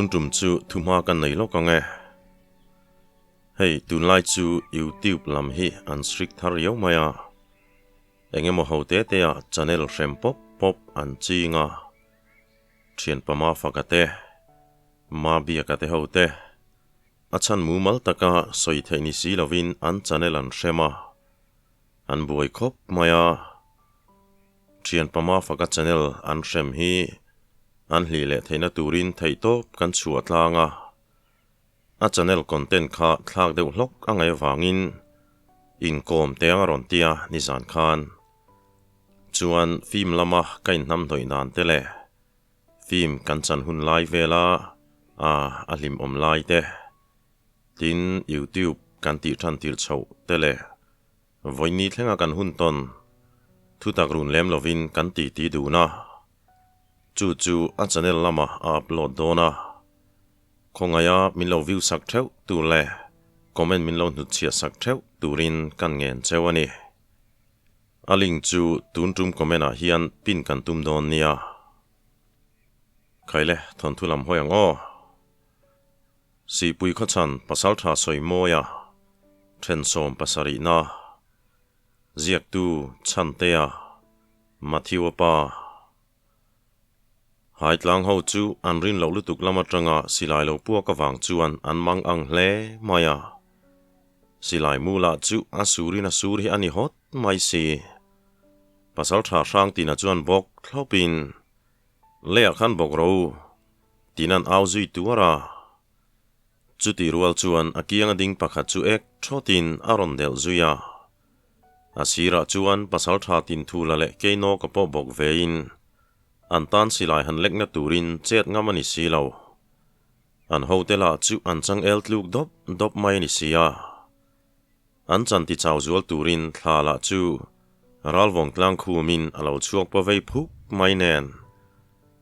Tun tum chu thuhma kan nei lawk ang e. Hei tunlai chu YouTube lam hi an strict thar riau mai a, eng emaw ho te te ah channel hrem pawp pawp an ching a, thianpa Mafaka te, Mabiaka te ho te, a chhan mumal taka sawi theih ni si lovin an channel an hrem a, an buai khawp mai a. Thianpa Mafaka channel an hrem hi an hlih leh theihna turin theihtawp kan chhuah tlang a. A channel content kha thlak deuh hlawk a ngaih avangin inkawm teng a rawn ti a nizan khan. Chuan film lama ka inhnam hnawih dan te leh film kan chan hun lai vela a a hlimawm lai te, tin YouTube kan tih than tir chhoh te leh Vawiini thlenga kan hun tawn thutak run lem lovin kan titi dun a, chu chu a channel lamah a upload dawn a, khawngaia min lo view sak theuh tur leh comment min lo hnutchhiah sak theuh turin kan ngen cheu a ni. A link chu tun tum comment ah hian pin kan tum dawn nia. Khaile thawnthu lam hawi ang aw. Sihpui khawchhan Pasaltha Sawimawia, Thensawm pasarihna, Ziaktu Chhantea, Matthew-a pa. Haitlang ho chu an rin loh lutuk lam atanga silai lo puak avang chuan an mang ang hle mai a. Silai mu lah chu a surin a sur hi a ni hawt mai si. Pasaltha Hrangtina chuan bawk thlawpin, Leiah khan bawk ro u, Tin an au zui tuar a. Chutih rual chuan a kianga ding pakhat chu ek thawtin a rawn delh zui a. A sirah chuan pasaltha Tinthula leh Keinawka pawh bawk vein an tan silai han lekna turin chet ngam a ni si lo. An hote lah chu an changel tluk dawp dawp mai a ni si a. An chan ti chau zual turin thla lah chu ralvawng tlang khumin a lo chhuak paw vei phuk mai nen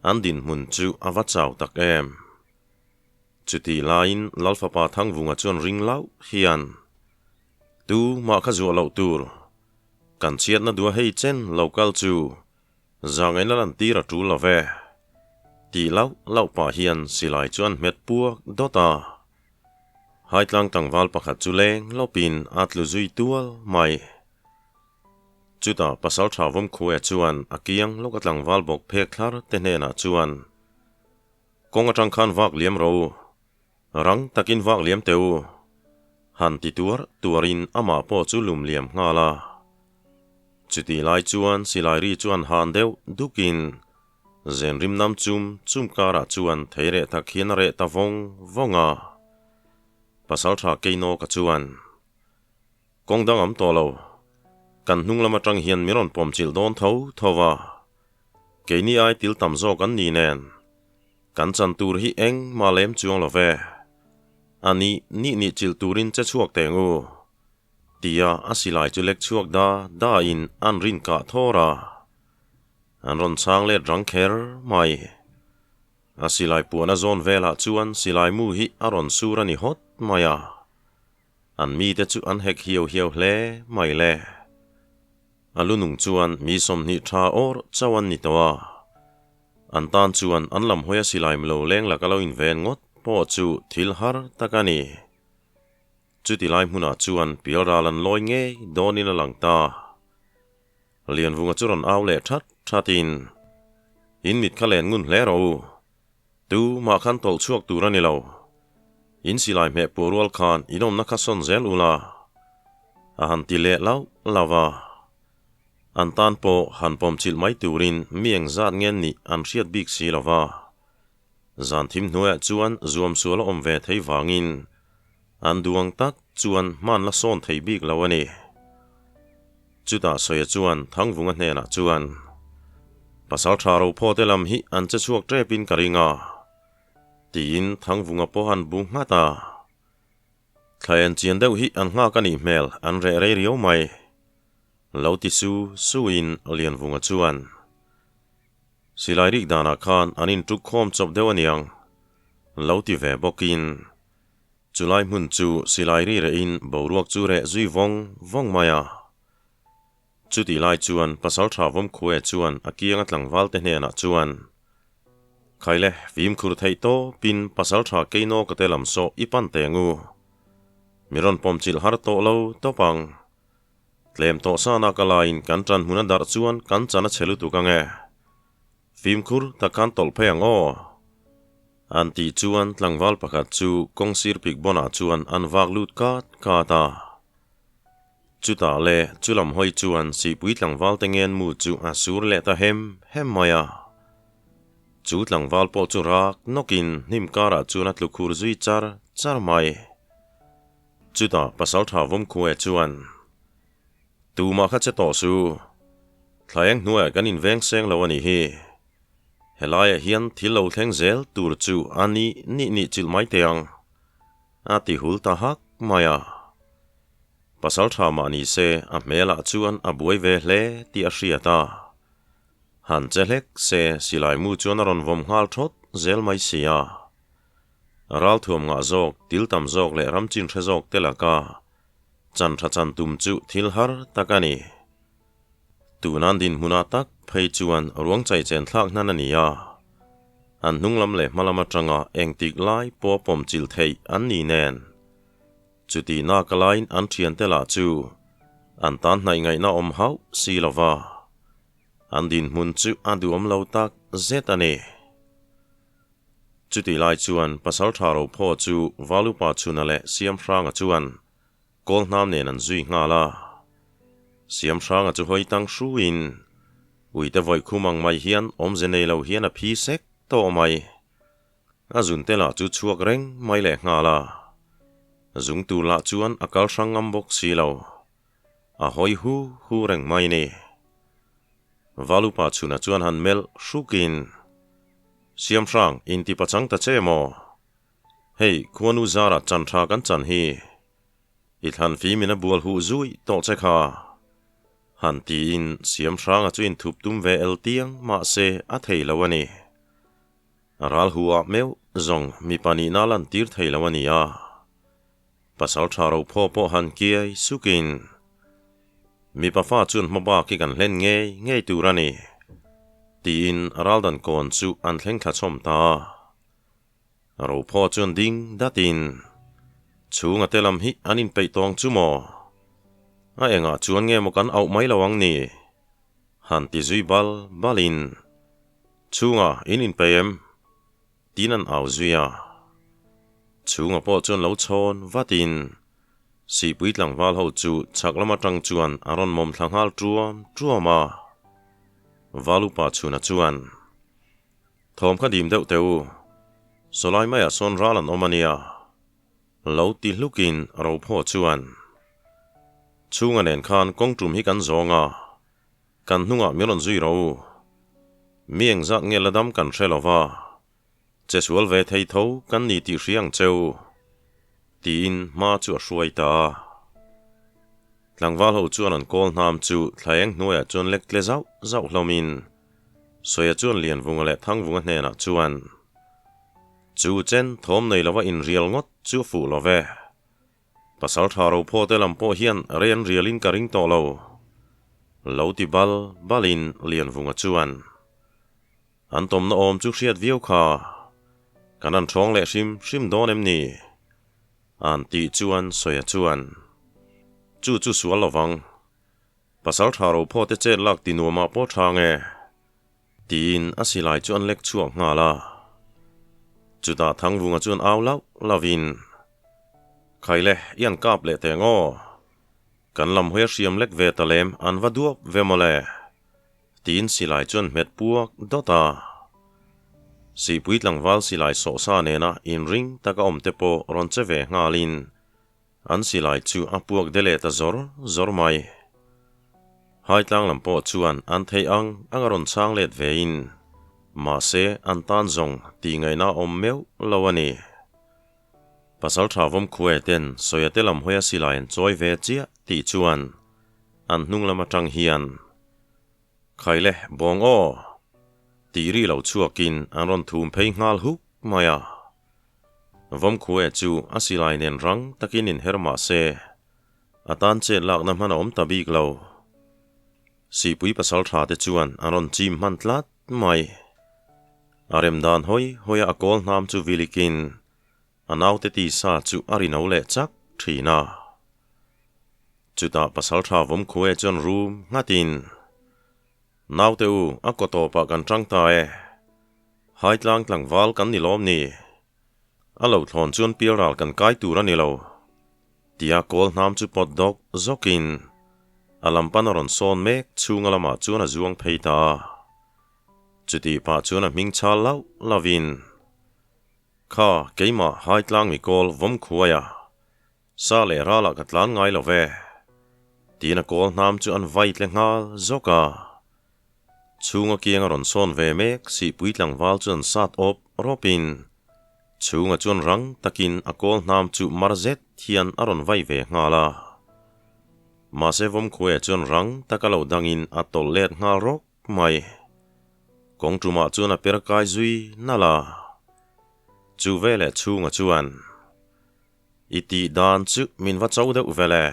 an dinhmun chu a va chau tak em. Chutih laiin Lalfapa Thangvunga chuan ring lauh hian, Tu mah kha zuah loh tur, kan chhiatna dua hei chen lo kal chu zangaina lan tir a tul lo ve, tih lauh lauh pah hian silai chu an hmet puak dawt a. Haitlang tlangval pakhat chu leng lawpin a tlu zui tual mai. Chutah Pasaltha Vawmkhuaia chuan a kiang lawka tlangval bawk phek thlar te hnenah chuan, Kawng atang khan vak liam ro u, rang takin vak liam teh u, han ti tuar tuarin amah pawh chu lum liam nghal a. Chutih lai chuan silai ri chuan han deuh dukin Zen rim nam chum chum karah chuan thei reh tak hian a reh ta vawng vawng a. Pasaltha Keinawka chuan, Kawng dang am tawh lo. Kan hnung lam atang hian min rawn pawm chilh dawn tho tho a. Keini ai til tam zawk an ni nen. Kan chan tur hi eng mah lem chuang lo ve. A nih nih nih chilh turin che chhuak teng u. Tia a silai chu lek chhuak da da in an rin kah thawr a. An rawn chhang let rang kher mai. A silai puan a zawn velah chuan silai mu hi a rawn sur a ni hawt mai a. An mite chu an hek hiau hiau hle mai le. A lu nung chuan mi 20 tha awr chauh an ni tawh a. An tan chuan an lam hawi a silai mlo leng laka lo inven ngawt pawh chu thil har tak a ni. Chuti lai hmunah chuan pialral an lawi ngei dawnin a lang ta. Lianvunga chu rawn au leh that thatin, In mit kha len ngun hle rawh u. Tu mah khan tawlh chhuak tur a ni lo. In silai hmeh puah rual khan in awmna kha sawn zel ula. A han ti leh lauh lauh a. An tan pawh han pawm chilh mai turin mi engzat nge nih an hriat bik si lo va. Zan thim hnuaiah chuan zuam sual a awm ve thei vangin an duang tak chuan hman la sawn thei bik lo a ni. Chutah Sawia chuan Thangvunga hnenah chuan, Pasal tha ro phaw te lam hi an che chhuak tepin ka ring a, tiin Thangvunga pawh an bu nghat a. Thla en chian deuh hi an nghak a nih hmel an reh rei riau mai. Lo ti su suin Lianvunga chuan, Silai rik danah khan an intuk khawm chawp deuh aniang, lo ti ve bawkin. Chulai hmun chu silai ri rehin boruak chu reh zui vawng vawng mai a. Chutih lai chuan Pasaltha Vawmkhuaia chuan a kianga tlangval te hnenah chuan, Khaile, fimkhur theih tawpin pasaltha keinaw ka te lam saw i pan teng u. Mi rawn pawm chilh har tawh lo tawp ang. Tlem tawh sana ka laiin kan ṭan hmun a darh chuan kan chan a chhe lutuk ang e. Fimkhur tak khan tawlh phei ang aw. An tih chuan tlangval pakhat chu kawng sir pik bawnah chuan an vak lut kat kat a. Chutah le chu lam hawi chuan sihpui tlangval te ngen mu chu a sur leh ta hem hem mai a. Chu tlangval pawh chu rak nawkin hnim karah chuan a tlu khur zui char char mai. Chutah Pasaltha Vawmkhuaia chuan, Tumah kha che tawh su, thlaieng hnuaiah kan inveng seng lo a nih hi. Helaiah hian thil lo thleng zel tur chu a nih nih nih chilh mai teh ang, a ti hul ta hak mai a. Pasaltha mah ni se a hmelah chuan a buai ve hle tih a hriat a. Han che hlek se silai mu chuan a rawn vawm nghal thawt zel mai si a. Ralthuam ngah zawk, til tam zawk leh ram chin hre zawk te laka chan tha chan tum chu thil har tak a ni. Tunan dinhmunah tak phei chuan ruang chai chen thlak hnan a ni a. An hnunglam leh hmalam atanga engtik lai pawh pawm chilh theih an ni nen. Chuti nak laiin an thiante lah chu an tan hnaih ngaihna awm hauh si lova. An dinhmun chu a duhawm lo tak zet a ni. Chutih lai chuan Pasaltha Rophaw chu Valupa Chhuna leh Siamhranga chuan Kawlhnam nen an zui nghal a. Siamhranga chu hawi tang hruin uite vawi khum ang mai hian awmze nei lo hian a phi sek tawh mai. A zunte lah chu chhuak reng mai leh nghal a. Zung tur lah chuan a kal hrang ngam bawk si lo. A hawi hu hu reng mai ni. Valupa Chhuna chuan han melh hrukin, Siamhrang, inti pachang ta che maw? Hei, khuanu zara chan tha kan chan hi. I thlan fimin a bual huh zui tawh che kha. Han tiin Siamhranga chu inthup tum ve el tiang mahse a thei lo a ni. Ral huh ah meuh zawng mipa nihna lan tir thei lo a ni a. Pasal tha ro phaw pawh han kiai sukin mipa fa chuan hma bak hi kan hlen ngei ngei tur a ni, tiin raldan kawn chu an thleng thla chhawm ta a. Ro phaw chuan ding datin chhunga te lam hi an inpeih tawng chu maw? A engah chuan nge maw kan auh mai lo ang ni? Han ti zui bal balin chhunga in inpeih em? Tin an au zui a. Chhunga pawh chuan lo chhawn vatin Sihpui tlangval ho chu chhak lam atang chuan a rawn mawm thla nghal tuam tuam a. Valupa chhuna chuan, Thawm kha dim deuh teh u, sawlai maiah sawn ral an awm a nia, lo ti hlukin Rophaw chuan, Chhunga nen khan kawng tum hi kan zawng a, Kan hnungah min rawn zui rawh u. Mi engzat nge la dam kan hre lo va, che sual ve thei tho kan ni tih hria ang cheu, tiin hma chu a hruai ta a. Tlangval ho chuan an kawl hnam chu thlaeng hnuaiah chuan lek tle zauh zauh hlawmin Sawia chuan Lianvunga leh Thangvunga hnenah chuan, Chu chen thawm nei lova inrial ngawt chu a fuh lo ve. Pasal tha ro phaw te lam pawh hian rei an rialin ka ring tawh lo. Lo ti bal balin Lianvunga chuan an tawmna awm chu hriat viau kha kan han thawng leh hrim hrim dawn em ni? An tih chuan Sawia chuan chu chu sual lovang. Pasal tha ro phaw te chet lak ti nuamah pawh tha nge? Tiin a silai chu an lek chhuak nghal a. Chutah Thangvunga chuan au lauh lauhin, Khaile, i an kap leh teh ngaw? Kan lam hawi a hriam lek ve ta lem, an va duap ve mawle. Tiin silai chuan hmet puak dawt a. Sihpui tlangval silai sawhsa nena inring taka awm te pawh rawn che ve nghalin, An silai chu a puak de leh ta zawr zawr mai. Haitlang lam pawh chuan an theih ang ang a rawn chhang let vein, mahse an tan zawng tih ngaihna a awm meuh lo a ni. Pasaltha Vawmkhuae ten Sawia te lam hawia silai an chawi ve chiah tih chuan an hnung lam atang hian, Khaile bawng aw! tih ri lo chhuakin an rawn thum phei nghal huk mai a. Vawmkhuae chu a silai nen rang takin inher mah se, a tan chet lakna hman a awm ta bik lo. Sihpui pasal tha te chuan an rawn chim hman tlat mai. A rem dan hawi hawi a a kawl hnam chu vilikin a naute tisa chu a ri no leh chak thin a. Chutah pasaltha Vawmkhuaia chuan rum nghatin, Naute u, a kaw tawpah kan tang ta e. Haitlang tlangval kan ni lawm ni. A lo thlawn chuan pialral kan kai tur a ni lo. Tia kawl hnam chu pawt dawk zawkin a lam pan a rawn sawn mek chhunga lamah chuan a zuang phei ta a. Chutih pah chuan a hming chhal lauh lauhin, Kha, keimah Haitlang mi kawl vawm khuai a, sa leh ralah ka tlan ngai lo ve. Tiin a kawl hnam chu an vai tle nghal zawk a. Chhunga kiang a rawn sawn ve mek sihpui tlangval chu an sat awp rawpin chhunga chuan rang takin a kawl hnam chu mar zet hian a rawn vai ve nghal a. Mahse Vawmkhuaia chuan rang taka lo dangin a tawlh let nghal rawk mai. Kawng tumah chuan a per kai zui nalh a. Chu veleh chhunga chuan. I tih dan chu min va cho deuh vel e.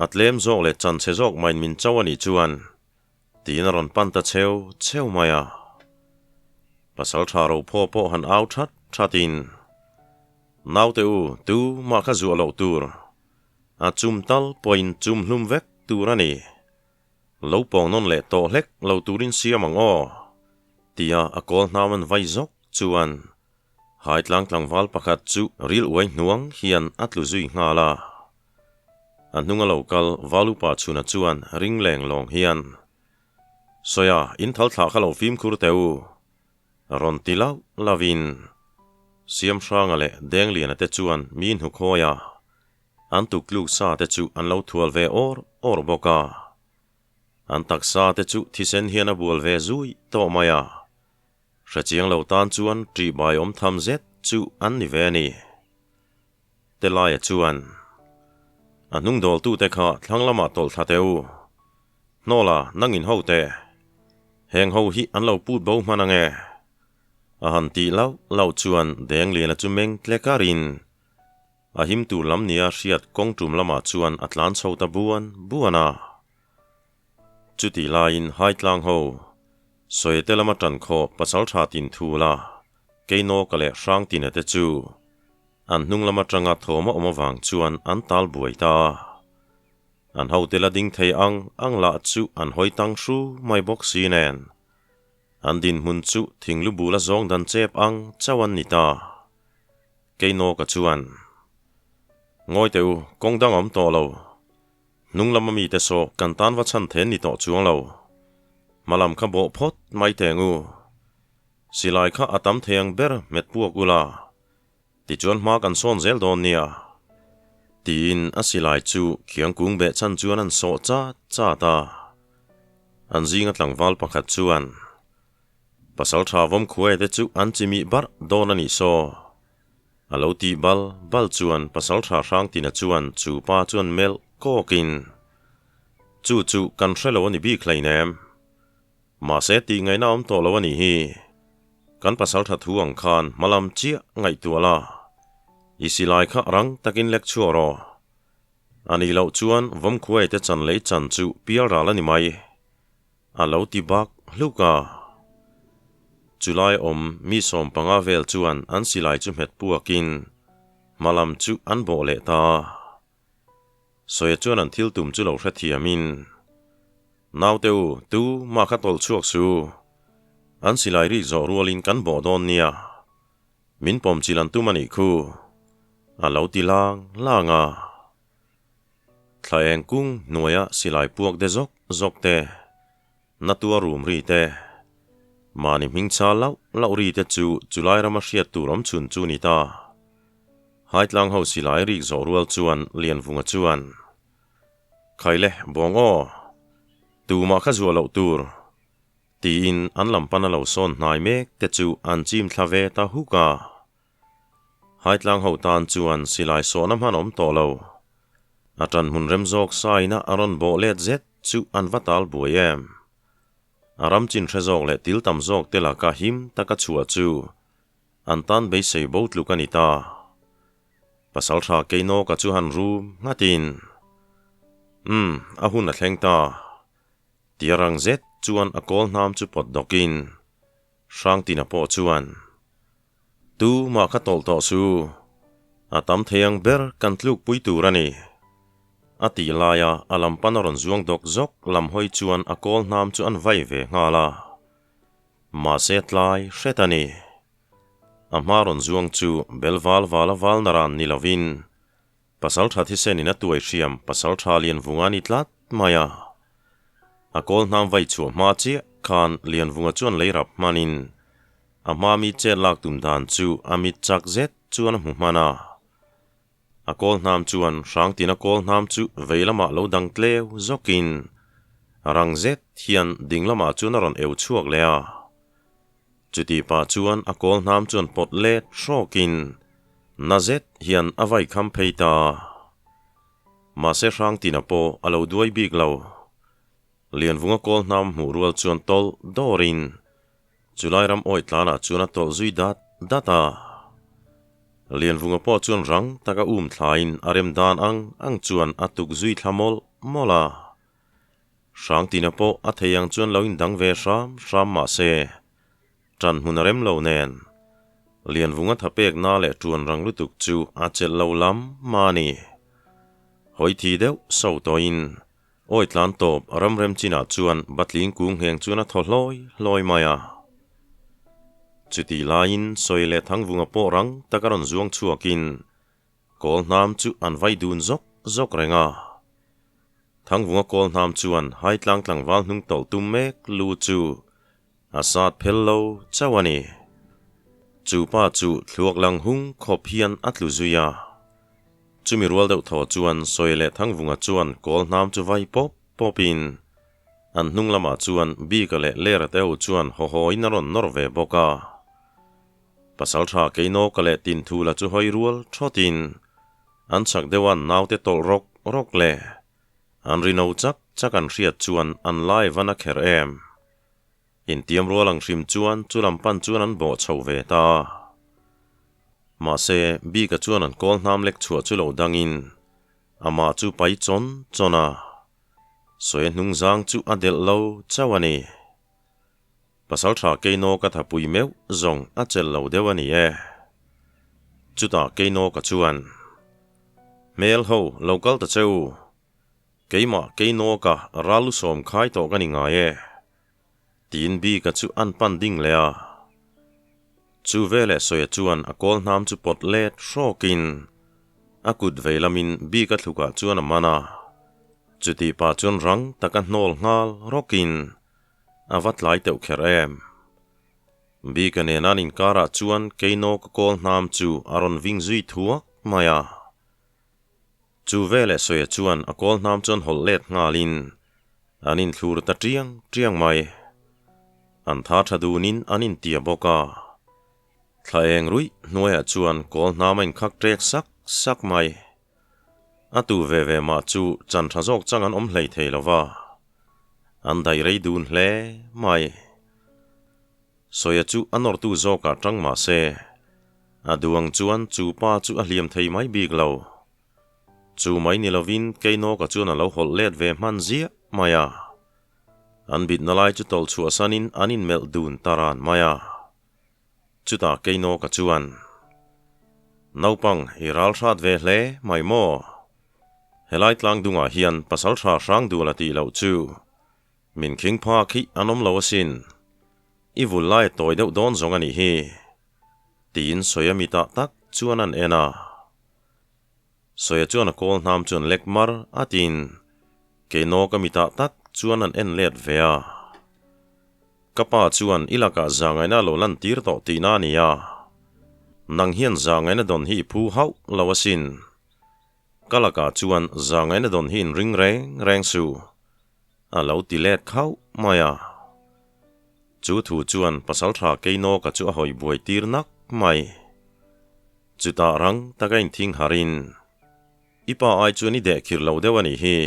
A tlem zawk leh chan chhe zawk maiin min cho a nih chuan tiin a rawn pan ta cheu cheu mai a. Pasal tha ro phaw pawh han au that thatin, Naute u, tu mah kha zuah loh tur, a chum tal pawhin chum hlum vek tur a ni. Lo pawng nawn leh tawh hlek lo turin siam ang aw, tia a kawl hnam an vai zawk chuan Haitlang tlangval pakhat chu ril uai hnuang hian a tlu zui nghal a. A hnunga lo kal Valupa chhuna chuan ring leng lawng hian, Sawia, in thal thlah kha lo fimkhur teh u, rawn ti lauh lauhin Siamhranga leh Dengliana te chuan mi hnukhawi a, an tuktluk sa te chu an lo thual ve awr awr bawk a. An taksa te chu thisen hian a bual ve zui tawh mai a. Hrechiang lo tan chuan ṭihbai awm tham zet chu an ni ve a ni. Telaia chuan, A hnung dawltute kha thlang lamah tawlh thla teh u. Hnawla, nangin ho teh. Heng ho hi an lo put bo hman ange. A han tih lauh lauh chuan Dengliana chu meng tlek arin a him tur lam nia hriat kawng tum lamah chuan a tlan chho ta buan buan a. Chutih laiin Haitlang ho, Sawite lama tan khawh pasaltha tin thu la, Keinawka leh Hrangtina te chu an hnung lam atanga thawm a awm avang chuan an tal buai ta a. An hote la ding thei ang ang lah chu an hawi tang hru mai bawk si nen. An dinhmun chu thinglu bula zawng dan chep ang chauh an ni ta. Keinawka chuan, Ngawi teh u, kawng dang a awm tawh lo. Hnung lama mite saw kan tan va chhan then ni tawh chuang lo. Hmalam kha bawh phawt mai teng u. Silai kha a tam thei ang ber hmet puak ula, tichuan hma kan sawn zel dawn nia. Tiin a silai chu khiang kung beh chhan chuan an sawh chat chat a. An zinga tlangval pakhat chuan, Pasal tha vawm khuai te chu an chimih barh dawn a nih saw. A lo tih bal bal chuan Pasaltha Hrangtina chuan chu pa chuan melh kawkin, Chu chu kan hre lo a ni bik hleinem. Mahse tih ngaihna awm tawh lo a nih hi. Kan Pasaltha thu ang khan hmalam chiah ngaihtuah la. I silai kha rang takin lek chhuak rawh. A nih loh chuan Vawmkhuai te chan lei chan chu pial ral a ni mai. A lo ti bak hluk a. Chulai awm mi 15 vel chuan an silai chu hmet puakin hmalam chu an bawh leh ta a. Sawia chuan an thil tum chu lo hrethiamin, Naute u, tu mah kha tawlh chhuak su. An silai rik zawh rualin kan bawh dawn nia. Min pawm chil an tum a nih khu. A lo ti lang lang a. Thla eng kung hnuaia silai puak de zawk zawk te, na tua rum ri te, mahni hming cha lauh lauh ri te chu chulai rama hriat tur awm chhun chu ni ta. Haitlang ho silai rik zawh rual chuan Lianvunga chuan, Khaile, bawng aw! Tumah kha zuah loh tur! Tiin an lam pana lo sawn hnai mek te chu an chim thla ve ta huk a. Haitlang ho tan chuan silai sawhna hman awm tawh lo. A tan hmun rem zawk saina a rawn bawh let zet chu an va tal buai em. A ram chin hre zawk leh til tam zawk te laka him taka chhuah chu an tan beisei bo tluk a ni ta. Pasaltha Keinawka chu han rum nghatin, Umm, a hun a thleng ta. Tia rang zet chuan a kawl hnam chu pawt dawkin. Hrangtina pawh chuan, Tu mah kha tawlh tawh su, a tam thei ang ber kan tlukpui tur a ni. A tih laia a lam pan a rawn zuang dawk zawk lam hawi chuan a kawl hnam chu an vai ve nghal a. Mahse tlai hret a ni. A hma rawn zuang chu bel val vala val na ran ni lovin Pasal tha thisenin a tuai hriam pasal tha Lianvunga a ni tlat mai a. A kawl hnam vai chhuah hma chiah khan Lianvunga chuan lei rap hmanin a hma mi chet lak tum dan chu a mit chak zet chuan a hmu hman a. A kawl hnam chuan Hrangtina kawl hnam chu vei lamah lo dang tleu zawkin rang zet hian ding lamah chuan a rawn eu chhuak leh a. Chuti pah chuan a kawl hnam chuan pawt let hrawkin na zet hian a vai kham phei ta. Mahse Hrangtina pawh a lo duai bik lo. Lianvunga kawl hnam hmuh rual chuan tawlh dawrin chulai ram awih tlanah chuan a tawlh zui dat dat a. Lianvunga pawh chuan rang taka um thlain a rem dan ang ang chuan a tuk zui thla mawlh mawlh a. Hrangtina pawh a thei ang chuan lo indang ve hram hram mah se, ṭan hmun a rem lo nen. Lianvunga thapekna leh ṭuan rang lutuk chu a chelh lo lam mah a ni. Hawi thi deuh so tawhin awi tlan tawp ram rem chinah chuan batling kung ngheng chuan a thaw hlawi hlawi mai a. Chutih laiin sawi leh Thangvunga pawh rang taka rawn zuang chhuakin Kawl hnam chu an vai dun zawk zawk reng a. Thangvunga kawl hnam chuan haitlang tlangval hnung tawlh tum mek lu chu a sat phel lo chauh a ni. Chu pa chu thluak lang hung khawp hian a tlu zui a. Chumi rual deuh thaw chuan Sawi leh Thangvunga chuan kawl hnam chu vai pawp pawpin an hnung lamah chuan Bika leh Lera te ho chuan haw hawiin a rawn nawr ve bawk a. Pasalṭha Keinawka leh Tinthula chu hawi rual ṭhawtin an chhak deuha an naute tawlh rawk rawk leh an ri no chak chak an hriat chuan an lai van a kher em. Intiam rual ang hrim chuan chu lam pan chuan an bawh chho ve ta. Mahse, Bika chuan an kawl hnam lek chhuah chu lo dangin amah chu pai chawn chawn a, sawi a hnungzang chu a delh lo chauh a ni. Pasalṭha Keinawka thapui meuh zawng a chelh lo deuh a ni e. Chutah Keinawka chuan, Hmel ho, lo kal ta che u. Keimah Keinawka ral lu sawm khai tawh ka ni ngai e. Tiin Bika chu an pan ding leh a. Chu veleh Sawia chuan a kawl hnam chu pawt let hrawkin a kut vei lamin Bika thlukah chuan a man a. Chutih pah chuan rang taka hnawl nghal rawkin A va tlai teuh kher em? Bika nen an inkarah chuan Keino ka kawl hnam chu a rawn ving zui thuak mai a. Chu veleh Sawia chuan a kawl hnam chuan hawlh let nghalin an inthlur ta tiang tiang mai. An tha tha dunin an intia bawk a. Thla eng ruih hnuaiah chuan kawl hnam a inkhak ṭek sak sak mai. A tu ve ve mah chu chan tha zawk chang an awm hlei thei lo va, an daih rei dun hle mai. Sawia chu a nawrtu zawkah tang mah se, a duang chuan chu pa chu a hliam thei mai bik lo. Chu mai ni lovin Keinawka chuan a lo hawlh let ve hman ziah mai a. An bitna lai chu tawlh chhuahsanin an inmelh dun ta ran mai a. Chutah Keinawka chuan, Naupang, i ral hrat ve hle mai maw? Helai tlang dungah hian pasalṭha hrang dual a tih loh chu min khing phak hi an awm lo asin. I vul lai a tawi deuh dawn zawng a nih hi, tiin Sawia mitah tak chuan an en a. Sawia chuan a kawl hnam chuan lek mar a tiin Keinawka mitah tak chuan an en let ve a. Ka pa chuan i lakah zahngaihna a lo lantir tawh tihna a ni a, nang hian zahngaihna dawn hi i phu hauh lo asin. Ka lakah chuan zahngaihna dawn hi inring reng reng suh, a lo ti let khauh mai a. Chu thu chuan pasalṭha Keinawka chu a hawi buai tir nak mai. Chutah rang taka inthing harin, I pa ai chuan i dehkhir lo deuh a nih hi.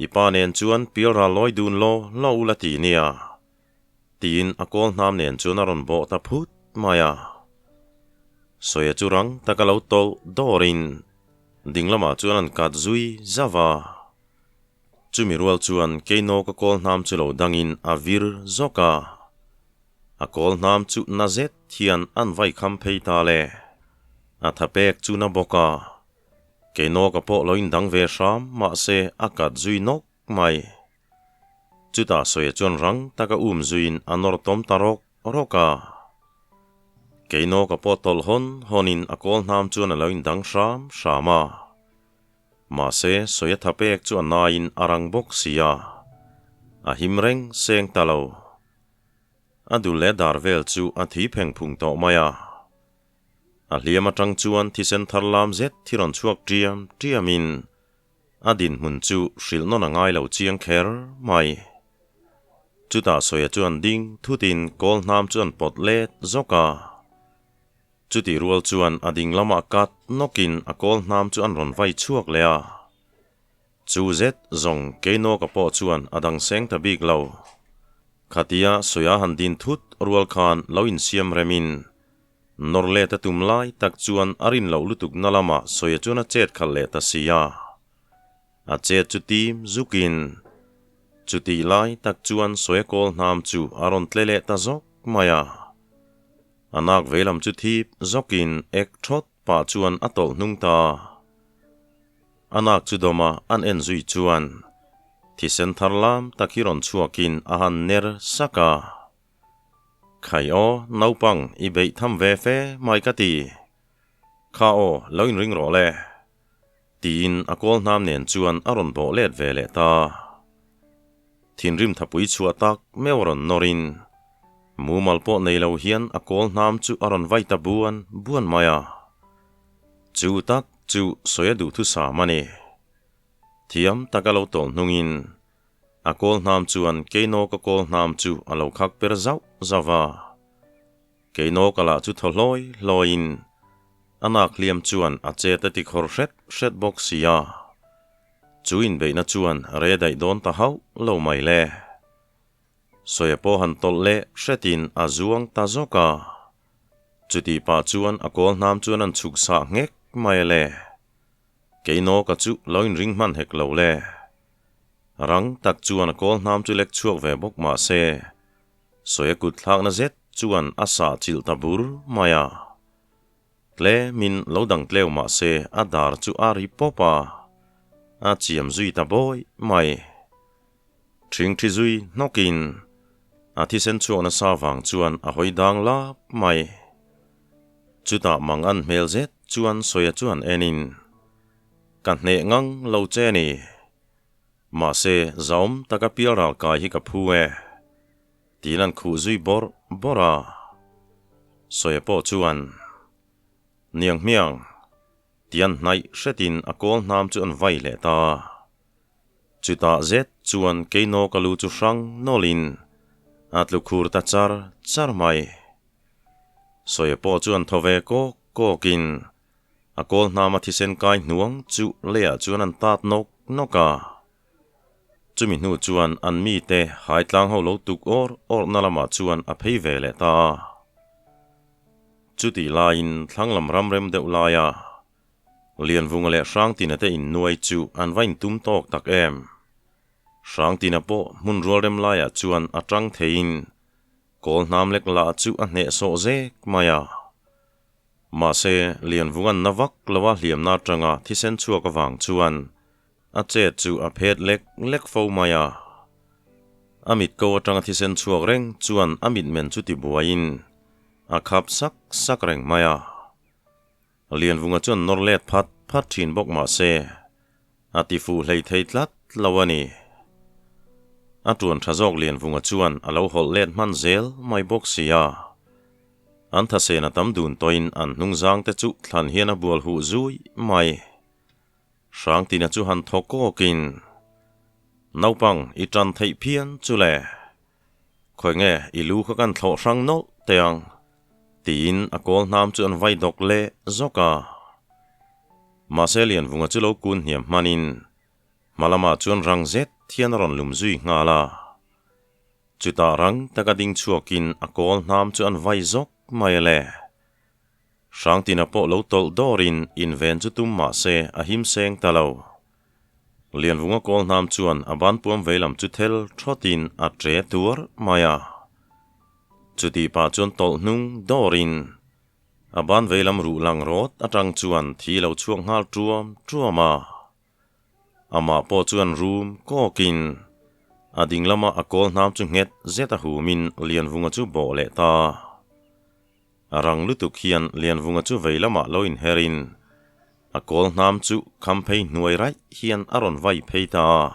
I pa nen chuan pialral lawi dun law law ula ti nia, tiin a kawl hnam nen chuan a rawn bawh ta phut mai a. Sawia chu rang taka lo tawlh dawrin ding lamah chuan an kat zui zauh a. Chumi rual chuan Keino ka kawl hnam chu lo dangin a vir zawk a. A kawl hnam chu na zet hian an vai kham phei ta le. A tha pek chu na bawk a. Keinawka pawh lo indang ve hram mahse a kat zui nawk mai. Chutah Sawia chuan rang taka um zuiin a nawr tawm ta rawk rawk a. Keinawka pawh tawlh hawn hawnin a kawl hnam chuan a lo indang hram hram a. Mahse Sawia tha pek chu a naiin a rang bawk si a. A him reng seng ta lo. A dul leh dar vel chu a thi pheng phung tawh mai a. A hliam atang chuan thisen thar lam zet thi rawn chhuak ṭiam ṭiamin a dinhmun chu hrilh nawn a ngai lo chiang kher mai. Chutah Sawia chuan ding thutin kawl hnam chu an pawt let zawk a. Chutih rual chuan a ding lamah kat nawkin a kawl hnam chu an rawn vai chhuak leh a. Chu zet zawng Keinawka pawh chuan a dang seng ta bik lo. Khatia Sawia han din thut rual khan lo insiam remin Nawr let a tum lai tak chuan a rin loh lutuk na lamah Sawia chuan a chet khalh leh ta si a. A chet chu tim zukin chutih lai tak chuan Sawia kawl hnam chu a rawn tle leh ta zawk mai a. A nak veilam chu thip zawkin ek thawt pah chuan a tawlh hnung ta. A nak chu dawma an en zui chuan thisen thar lam tak hi rawn chhuakin a han ner sak a. Khai aw, naupang i beih tham ve fe mai ka ti. Kha aw, lo inring rawh le. Tiin a kawl hnam nen chuan a rawn bawh let ve leh ta. Thinrim thapui chhuah tak meuh a rawn nawrin, mumal pawh nei lo hian a kawl hnam chu a rawn vai ta buan buan mai a. Chu tak chu sawi a duhthusam a ni. Thiam taka lo tawlh hnungin A kawl hnam chuan Keinawka kawl hnam chu a lo khak per zauh zauh a. Keinawka lah chu thaw hlawi hlawiin a nak hliam chuan a chet a ti khawr hret hret bawk si a. Chu inbeihna chuan re daih dawn ta hauh lo mai le. Sawia pawh han tawlh leh hretin a zuang ta zawk a. Chutih pah chuan a kawl hnam chuan an chhuk sah nghek mai le. Keinawka chu lo inring hman hek lo le. Rang tak chuan a kawl hnam chu lek chhuak ve bawk mah se, Sawia kut thlakna zet chuan a sah chilh ta bur mai a. Tlemin lo dang tleu mah se a dar chu a ri pawp a, a chiam zui ta bawi mai. Ṭhingṭhi zui hnawkin a thisen chhuak nasa vang chuan a hawi dang lap mai. Chutah mang an hmel zet chuan Sawia chuan enin, Ka hneh ngang lo che ni. Mahse, zaum taka pial ral kai hi ka phu e. Tiin an khuh zui bawrh bawrh a. Sawia pawh chuan, Niang hmiang, tian hnaih hretin a kawl hnam chu an vai leh ta. Chutah zet chuan Keinawka lu chu hrang nawlhin a tlu khur ta char char mai. Sawia pawh chuan thaw ve kawk kawkin A kawl hnama thisen kai hnuang chu leiah chuan an tat nawk nawk a. Chumi hnu chuan an mite hai tlang ho lo tuk awr awrhna lamah chuan a phei ve leh ta a. Chutih laiin thlang lam ram rem deuh laia Lianvunga leh Hrangtina te innuai chu an va intum tawk tak em. Hrangtina pawh hmun rual rem laiah chuan a tang theiin kawl hnam lek lah chu a hnehsawh zek mai a. Mahse, Lianvunga'n na vak loa hliamna atanga thisen chhuak avang chuan a chet chu a phet lek lek fo mai a. A mit ko atanga thisen chhuak reng chuan a mitmen chu tibuaiin a khap sak sak reng mai a. Lianvunga chuan nawr let phat phat thin bawk mahse, a tifuh hlei thei tlat lo a ni. A tuan tha zawk Lianvunga chuan a lo hawlh let hman zel mai bawk si a. An thasena tam dun tawhin an hnungzang te chu thlan hian a bual huh zui mai. Hrangtina chu han thaw kawkin, Naupang i tan theih phian chu le. Khawi nge i lu kha kan thlawh hrang nawlh teh ang, tiin a kawl hnam chu an vai dawk leh zawk a. Mahse Lianvunga chu lo kun hniam hmanin hma lamah chuan rang zet hian a rawn lum zui nghal a. Chutah rang taka ding chhuakin a kawl hnam chu an vai zawk mai a le. Hrangtina pawh lo tawlh dawrin inven chu tum mah se a him seng ta lo. Lianvunga kawl hnam chuan a banpuam veilam chu thel thawtin a tre tuar mai a. Chutih pah chuan tawlh hnung dawrin a ban veilam ruh lang rawt atang chuan thi lo chhuak nghal tuam tuam a. Amah pawh chuan rum kawkin a ding lama a kawl hnam chu nghet zet a humin Lianvunga chu bawh leh ta. A rang lutuk hian Lianvunga chu vei lamah lo inherin a kawl hnam chu kham phei hnuai raih hian a rawn vai phei ta a.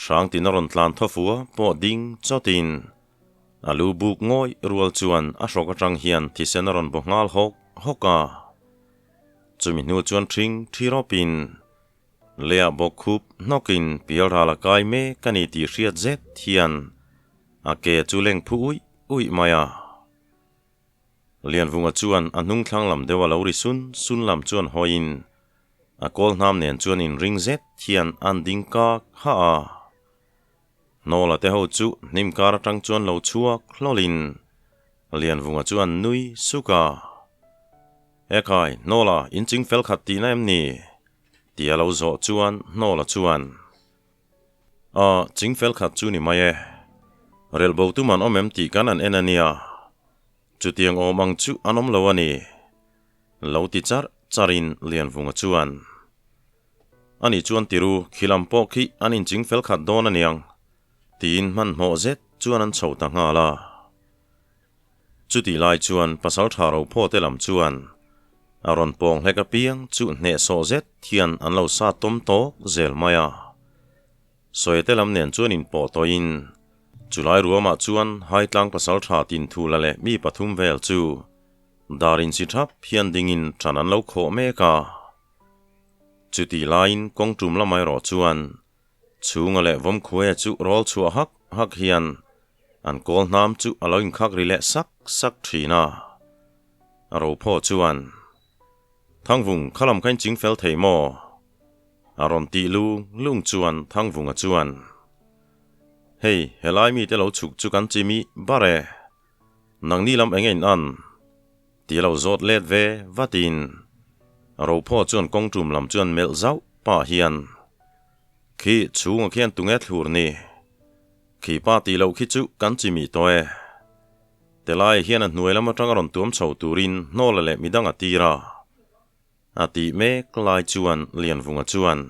Hrangtin a rawn tlan thaw fua pawh ding chawtin a lu buk ngawih rual chuan a hrawk atang hian thisen a rawn baw nghal hawk hawk a. Chumi hnu chuan ṭhing ṭhi rawpin leiah bawk khup hnawkin pial ral a kai mek a ni tih hriat zet hian a ke chu leng phu uih uih mai a. Lianvunga chuan a hnung thlang lam deuh a lo ri sun sun lam chuan hawiin a kawl hnam nen chuan inring zet hian an ding kak hah a. Hnawla te ho chu hnim kar atang chuan lo chhuak hlawlin Lianvunga chu an nui suk a. Ekhai, Hnawla, in ching fel khat tihna em ni? Tia lo zawh chuan Hnawla chuan, Aw, ching fel khat chu ni mai e. Relh bo tum an awm em tih kan an en a nia. Chutiang awm ang chu an awm lo a ni. Lo ti charh charhin Lianvunga chuan, Ani chuan tiru, khilam pawh khi an inching fel khat dawn a niang, tiin hmanhmawh zet chuan an chho ta nghal a. Chutih lai chuan pasal tha ro phaw te lam chuan a rawn pawng hlek apiang chu hnehsawh zet hian an lo sa tawm tawk zel mai a. Sawi te lam nen chuan inpawh tawhin chulai ruamah chuan Haitlang pasal tha Tinthula leh mi pathum vel chu dar insi thap hian dingin ṭan an lo khawh mek a. Chutih laiin kawng tum lam erawh chuan Chhunga leh Vawmkhuaia chu rawl chhuah hak hak hian an kawl hnam chu a lo inkhak ri leh sak sak thin a. A rophaw chuan, Thangvung, kha lam kha in ching fel thei maw? A rawn tih lung lung chuan Thangvunga chuan, Hei, helai mite lo chhuk chu kan chimi bar e. Nangni lam eng nge in an? Ti lo zawt let ve vatin Rophaw chuan kawng tum lam chuan melh zauh pah hian, Khi chhunga khian tunge thlur ni? Khi pa tih loh khi chu kan chimih tawh e. Telai hian a hnuai lam atanga rawn tuam chho turin hnawla leh midang a tir a. A tih mek lai chuan Lianvunga chuan,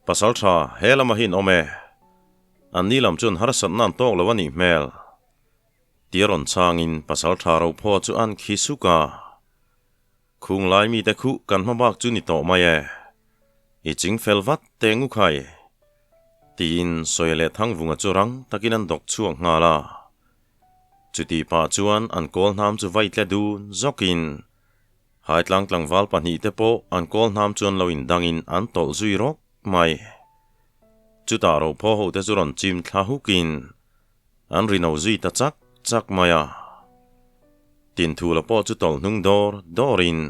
Pasal tha, he lama hi in awm e. Anni lam chuan harsatna an tawk lo a nih hmel. Tia rawn changin pasal tha rophaw chu an khi suk a. Khung lai mite khuh kan hma bak chu ni tawh mai e. I ching fel vat teh ngu khai. Tiin Sawi leh Thangvunga chu rang takin an dawk chhuak nghal a. Chutih pah chuan an kawl hnam chu vai tle dun zawkin Haitlang tlangval pahnihte pawh an kawl hnam chuan lo indangin an tawlh zui rawk mai. Chutah rophaw hote chu rawn chim thla hukin An ri no zui ta chak chak mai a. Tinthula pawh chu tawlh hnung dawr dawrin,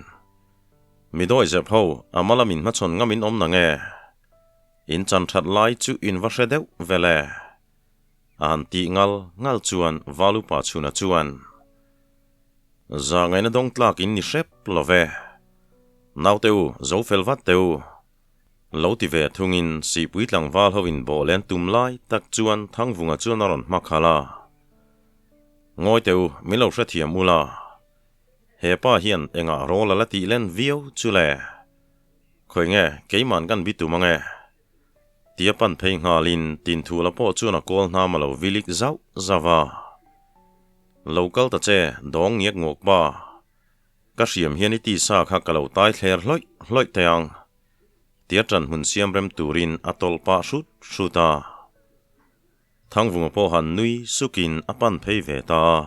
Mi dawi zep ho, a mala min hmachhawn ngam in awm na nge? In chan that lai chu in va hre deuh vel e. A han tih ngal ngal chuan Valupa chhuna chuan, Zahngaihna dawng tlak in ni hrep lo ve. Naute u, zo fel vat teh u. Lo ti ve thungin Sihpui tlangval ho in bawhlen tum lai tak chuan Thangvunga chuan a rawn hma khalh a. Ngawi teh u, min lo hrethiam u la. He pa hian engah rawl a la tih len viau chu le? Khawi nge, keiman kan bi tum ange? Tia pan phei nghalin Tinthula pawh chuan a kawl hnam a lo vilik zauh zauh a. Lo kal ta che, dawng ngiak nguak pa. Ka hriam hian i tisa kha ka lo tai thler hlawih hlawih teh ang, tia ṭan hmun siam rem turin a tawlh pah hrut hrut a. Thangvunga pawh han nui sukin a pan phei ve ta a.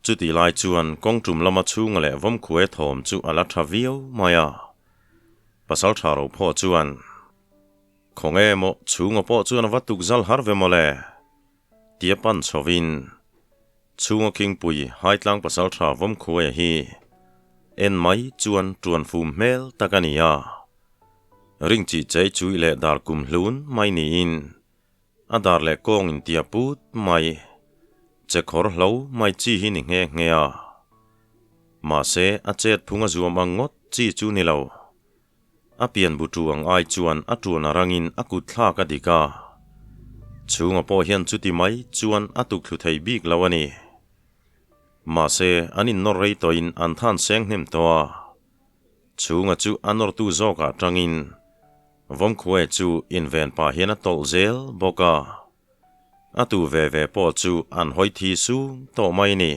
Chutih lai chuan kawng tum lama chhunga leh vawmkhuai thawm chu a la ṭha viau mai a. Pasalṭha Rophaw chuan, Khawnge maw chhunga pawh chuan a va tukzal har ve mawle? Tia pan chhovin, Chhunga Khingpui Haitlang Pasalṭha Vawmkhuaia hi en mai chuan ṭuan fum hmel tak a ni a. Ring chi chei chui leh dar kum hlun mai niin a dar leh kawng intia put mai, che khawr hlo mai chi hi ni nghe nghe a. Mahse, a chet phung a zuam ang ngawt chi chu ni lo. A pian bu tu ang ai chuan a tuan a rangin a kut thlak a dik a. Chhunga pawh hian chuti mai chuan a tuk thlu thei bik lo a ni. Mahse, an innawr rei tawhin an than seng hnem tawh a. Chhunga chu a nawrtu zawkah tangin Vawmkhuae chu inven pah hian a tawlh zel bawk a. A tu ve ve pawh chu an hawi thi sung tawh mai ni.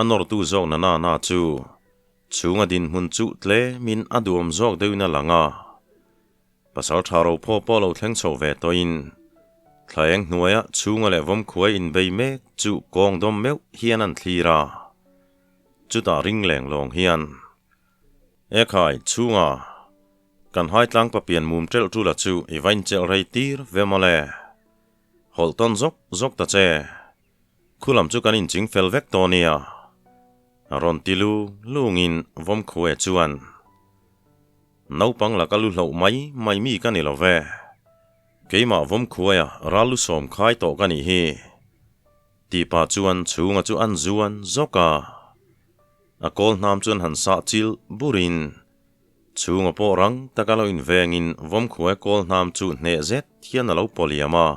A nawrtu zawk na na na chu chhunga dinhmun chu tlemin a duam zawk deuhin a lang a. Pasal tha ro phaw pawh lo thleng chho ve tawhin thlaeng hnuaia chhunga leh vawmkhuai inbei mek chu kawng dawm meuh hian an thlir a. Chutah ring leng lawng hian, Ekhai, chhunga kan hai tlang papian mum ṭelh ṭula chu i va inchelh rei tir ve mawle. Hawlh tawn zawk zawk ta che. Khulam chu kan inching fel vek tawh nia. A rawn ti lu lungin Vawmkhuae chuan, Naupang laka lu hloh mai mai mi ka ni lo ve. Keimah Vawmkhuaia ral lu sawm khai tawh ka nih hi. Tih pah chuan chhunga chu an zuan zawk a. A kawl hnam chuan han sah chil burin chhunga pawh rang taka lo invengin Vawmkhuaia kawl hnam chu hneh zet hian a lo pawliam a.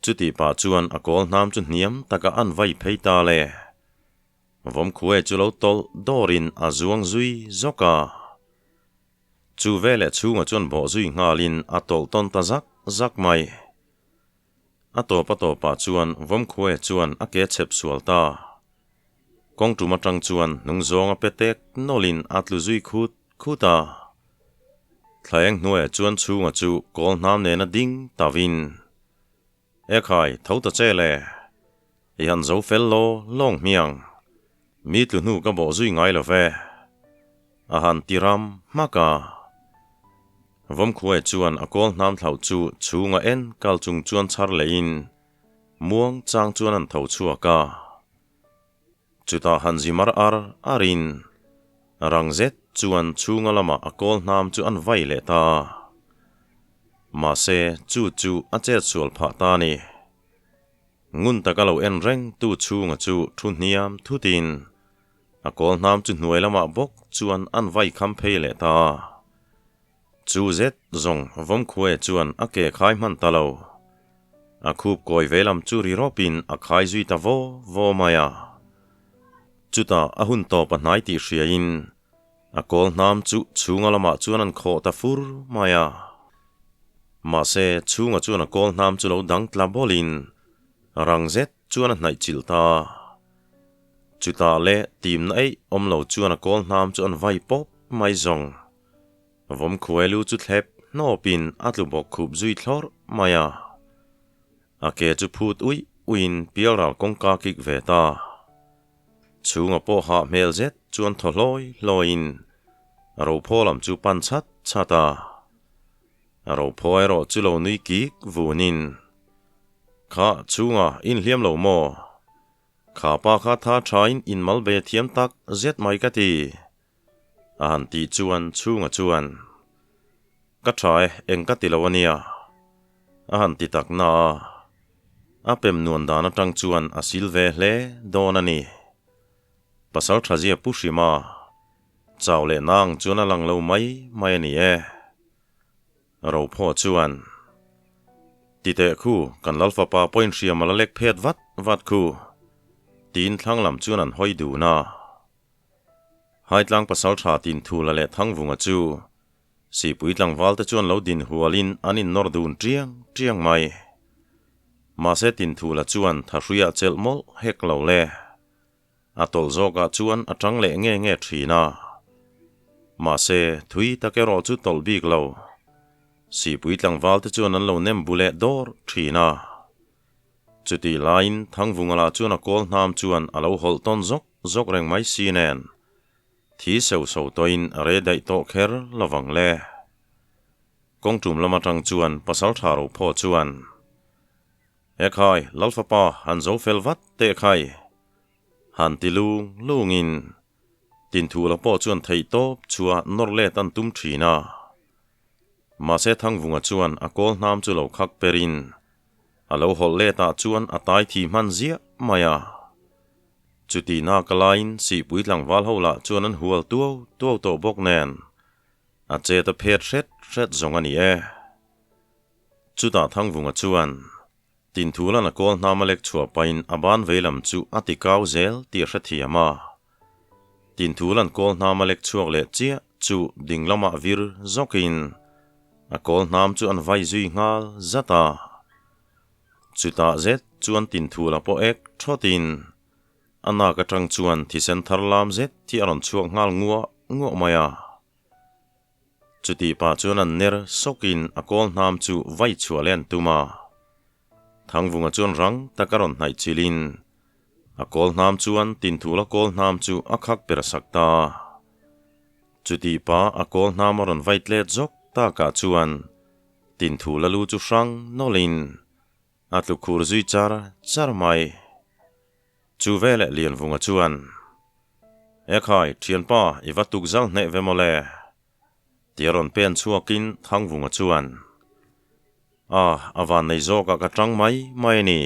Chutih pah chuan a kawl hnam chu hniam taka an vai phei ta le. Vawmkhuae chu lo tawlh dawrin a zuang zui zawk a. Chu veleh chhungah chuan bawh zui nghalin a tawlh tawn ta zak zak mai. A tawp a tawpah chuan Vawmkhuae chuan a ke chhep sual ta. Kawng tum atang chuan hnung zawnga pe tek nawlin a tlu zui khut khut a. Thlaeng hnuaiah chuan chhunga chu kawl hnam nena ding tavin, Ekhai, tho ta che le. I han zo fel law lawng hmiang. Mi tlu hnu ka bawh zui ngai lo ve. A han ti ram hmak a. Vawmkhuae chuan a kawl hnam thlauh chu chhunga en kal chung chuan chhar leiin muang chang chuan an tho chhuak a. Chutah han zi mar ar arin rang zet chuan chhunga lamah a kawl hnam chu an vai leh ta a. Mahse, chu chu a chet sual phah ta a ni. Ngun taka lo en reng tu chhunga chu thu hniam thutin a kawl hnam chu hnuai lamah bawk chuan an vai kham phei leh ta a. Chu zet zawng Vawmkhuae chuan a ke khai hman ta lo. A khup kawi ve lam chu ri rawpin a khai zui ta vaw vaw mai a. Chutah a hun tawp a hnai tih hriain a kawl hnam chu chhunga lamah chuan an khawh ta fur mai a. Mahse, chhunga chuan a kawl hnam chu lo dang tla bawlin rang zet chuan a hnaih chilh ta a. Chutah leh timna eih awm lo chuan a kawl hnam chu an vai pawp mai zawng. Vawmkhuai lu chu thlep hnawpin a tlu bawk khup zui thlawrh mai a. A ke chu phut uih uihin pialral kawngka kik ve ta. Chhunga pawh hah hmel zet chuan thaw hlawi hlawiin a rophaw lam chu pan chat chat a. A rophaw erawh chu lo nui kik vunin, Kha, chhunga inhliam lo maw? Kha pa kha tha thain inmal be thiam tak zet mai ka ti. A han tih chuan chhunga chuan, Ka tha e, eng ka ti lo a nia. A han ti tak na a, a pem nuan dan atang chuan a sil ve hle dawn a ni. Pasal Thazia Pu Hrima, chau leh nang chuan a lang lo mai mai a ni e. Rophaw chuan, Ti teh khu, kan Lalfapa pawhin hriam a la lek phet vat vat khu, tiin thlang lam chuan an hawi dun a. Haitlang pasal tha tin Thula leh Thangvunga chu Sihpui tlangval te chuan lo din hualin an innawr dun tiang tiang mai. Mahse Tinthula chuan Thahruiah chelh mawlh hek lo le. A tawlh zawkah chuan a tang leh nge nge thin a. Mahse thui tak erawh chu tawlh bik lo. Sihpui tlangval te chuan an lo nem bu leh dawr thin a. Chutih laiin Thangvunga lah chuan a kawl hnam chuan a lo hawlh tawn zawk zawk reng mai si nen, thi seu so tawhin a re daih tawh kher lovang le. Kawng tum lam atang chuan pasal tha ro phaw chuan, E khai, Lalfapa han zo fel vat teh khai! Han ti lung lungin Tinthula pawh chuan theih tawp chua nawr let an tum thin a. Mahse Thangvunga chuan a kawl hnam chu lo khak perin a lo hawlh letah chuan a tai thi hman ziah mai a. Chuti nak laiin Sihpui tlangval ho lah chuan an hual tuau tuau tawh bawk nen a chet a phet hret hret zawng a ni e. Chutah Thangvunga chuan Tinthula'n a kawl hnam a lek chhuah pahin a ban veilam chu a ti kau zel tih a hrethiam a. Tinthula'n kawl hnam a lek chhuak leh chiah chu ding lamah vir zawkin a kawl hnam chu an vai zui nghal zat a. Chutah zet chuan Tinthula pawh ek thawtin a nak atang chuan thisen thar lam zet hi a rawn chhuak nghal nguah nguah mai a. Chutih pah chuan an ner sawkin a kawl hnam chu vai chhuah leh an tum a. Thangvunga chuan rang tak a rawn hnaih chilhin a kawl hnam chuan Tinthula kawl hnam chu a khak per sak ta a. Chutih pah a kawl hnam a rawn vai tlet zawk takah chuan Tinthula lu chu hrang nawlhin a tlu khur zui char char mai. Chu veleh Lianvunga chuan, Ekhai, thianpa, i va tuk zal hneh ve mawle? Tia rawn pen chhuakin Thangvunga chuan, A, a van nei zawkah ka tang mai mai a ni.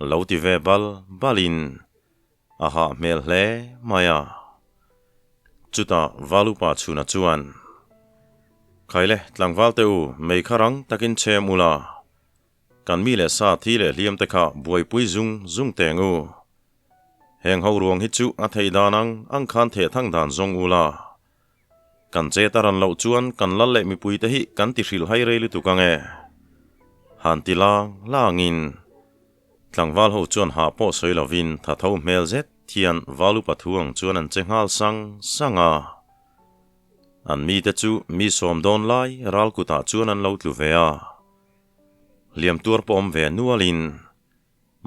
Lo ti ve bal balin a hah hmel hle mai a. Chutah Valupa chhuna chuan, Khaile, tlangval te u, mei kha rang takin chhem ula, Kan mi leh sa thi leh hliam te kha buaipui zung zung teng u. Heng ho ruang hi chu a theih dan ang ang khan theh thang dan zawng u la. Kan chet a ran loh chuan kan lal leh mipui te hi kan ti hrilh hai rei lutuk ang e. Han ti lang langin tlangval ho chuan hah pawh sawi lovin tha tho hmel zet hian val upa thu ang chuan an che nghal sang sang a. An mite chu mi sawm dawn lai ral kutah chuan an lo tlu ve a. Hliam tuar pawh awm ve nualin,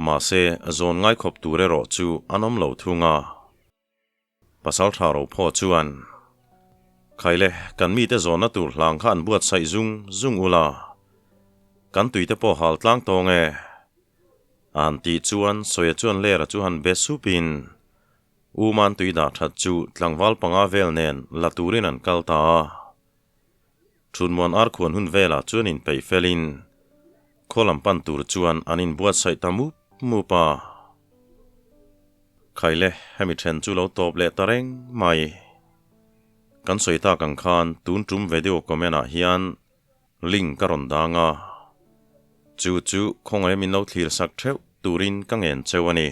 mahse zawn ngai khawp tur erawh chu an awm lo thung a. Pasal tha ro phaw chuan, Khaile, kan mite zawnna tur hlang kha an buatsaih zung zung ula, kan tuite pawh hal tlang tawng e. An tih chuan Sawia chuan Lera chu han be supin, U Man tui dah that chu tlangval panga vel nen la turin an kal ta a. Thunmuan arkhuan hun velah chuan inpeih felin khaw lam pan tur chuan an inbuatsaih ta mup mup a. Khaile, hemi then chu lo tawp leh ta reng mai. Kan sawi tak ang khan tun tum video comment ah hian link ka rawn dang a, chu chu khawngaih min lo thlir sak theuh turin ka ngen cheu a ni.